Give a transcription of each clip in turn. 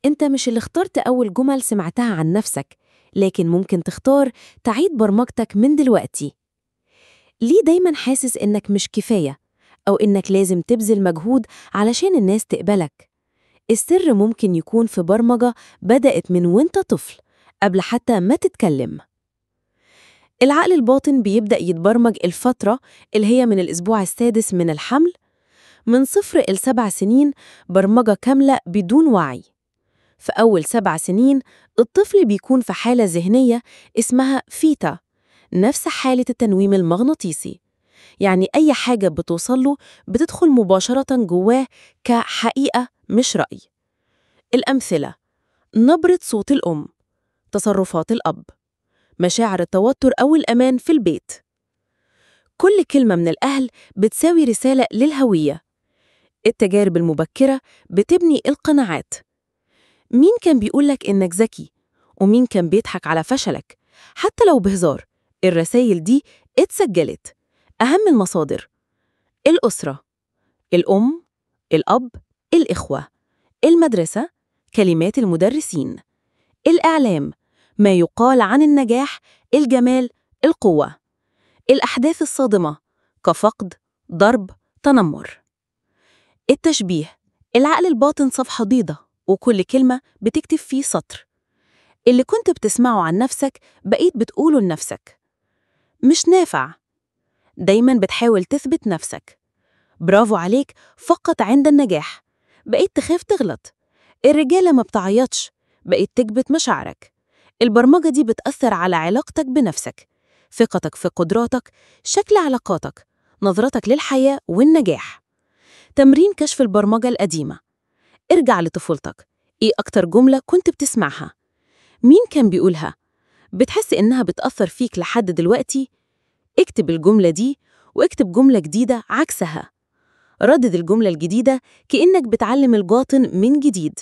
أنت مش اللي اخترت أول جمل سمعتها عن نفسك، لكن ممكن تختار تعيد برمجتك من دلوقتي. ليه دايماً حاسس إنك مش كفاية أو إنك لازم تبذل مجهود علشان الناس تقبلك؟ السر ممكن يكون في برمجة بدأت من وانت طفل قبل حتى ما تتكلم. العقل الباطن بيبدأ يتبرمج الفترة اللي هي من الأسبوع السادس من الحمل، من 0 إلى 7 سنين برمجة كاملة بدون وعي. في أول 7 سنين الطفل بيكون في حالة ذهنية اسمها فيتا، نفس حالة التنويم المغناطيسي، يعني أي حاجة بتوصله بتدخل مباشرة جواه كحقيقة مش رأي. الأمثلة: نبرة صوت الأم، تصرفات الأب، مشاعر التوتر أو الأمان في البيت. كل كلمة من الأهل بتساوي رسالة للهوية. التجارب المبكرة بتبني القناعات. مين كان بيقولك إنك ذكي؟ ومين كان بيضحك على فشلك؟ حتى لو بهزار، الرسائل دي اتسجلت. أهم المصادر: الأسرة، الأم، الأب، الإخوة، المدرسة، كلمات المدرسين، الإعلام، ما يقال عن النجاح، الجمال، القوة، الأحداث الصادمة كفقد، ضرب، تنمر. التشبيه: العقل الباطن صفحة بيضة وكل كلمة بتكتب فيه سطر. اللي كنت بتسمعه عن نفسك بقيت بتقوله لنفسك. مش نافع، دايماً بتحاول تثبت نفسك. برافو عليك فقط عند النجاح، بقيت تخاف تغلط. الرجالة ما بتعيطش، بقيت تكبت مشاعرك. البرمجة دي بتأثر على علاقتك بنفسك، ثقتك في قدراتك، شكل علاقاتك، نظرتك للحياة والنجاح. تمرين كشف البرمجة القديمة: ارجع لطفولتك. ايه أكتر جملة كنت بتسمعها؟ مين كان بيقولها؟ بتحس إنها بتأثر فيك لحد دلوقتي؟ اكتب الجملة دي واكتب جملة جديدة عكسها. ردد الجملة الجديدة كأنك بتعلم الباطن من جديد.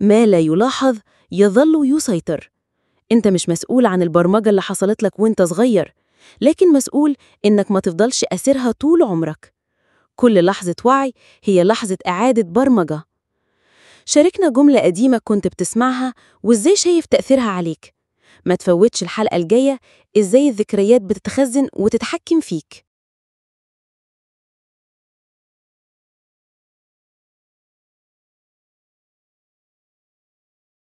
ما لا يلاحظ يظل يسيطر. انت مش مسؤول عن البرمجة اللي حصلت لك وانت صغير، لكن مسؤول إنك ما تفضلش أسيرها طول عمرك. كل لحظة وعي هي لحظة إعادة برمجة. شاركنا جملة قديمة كنت بتسمعها وإزاي شايف تأثيرها عليك. ما تفوتش الحلقة الجاية، إزاي الذكريات بتتخزن وتتحكم فيك.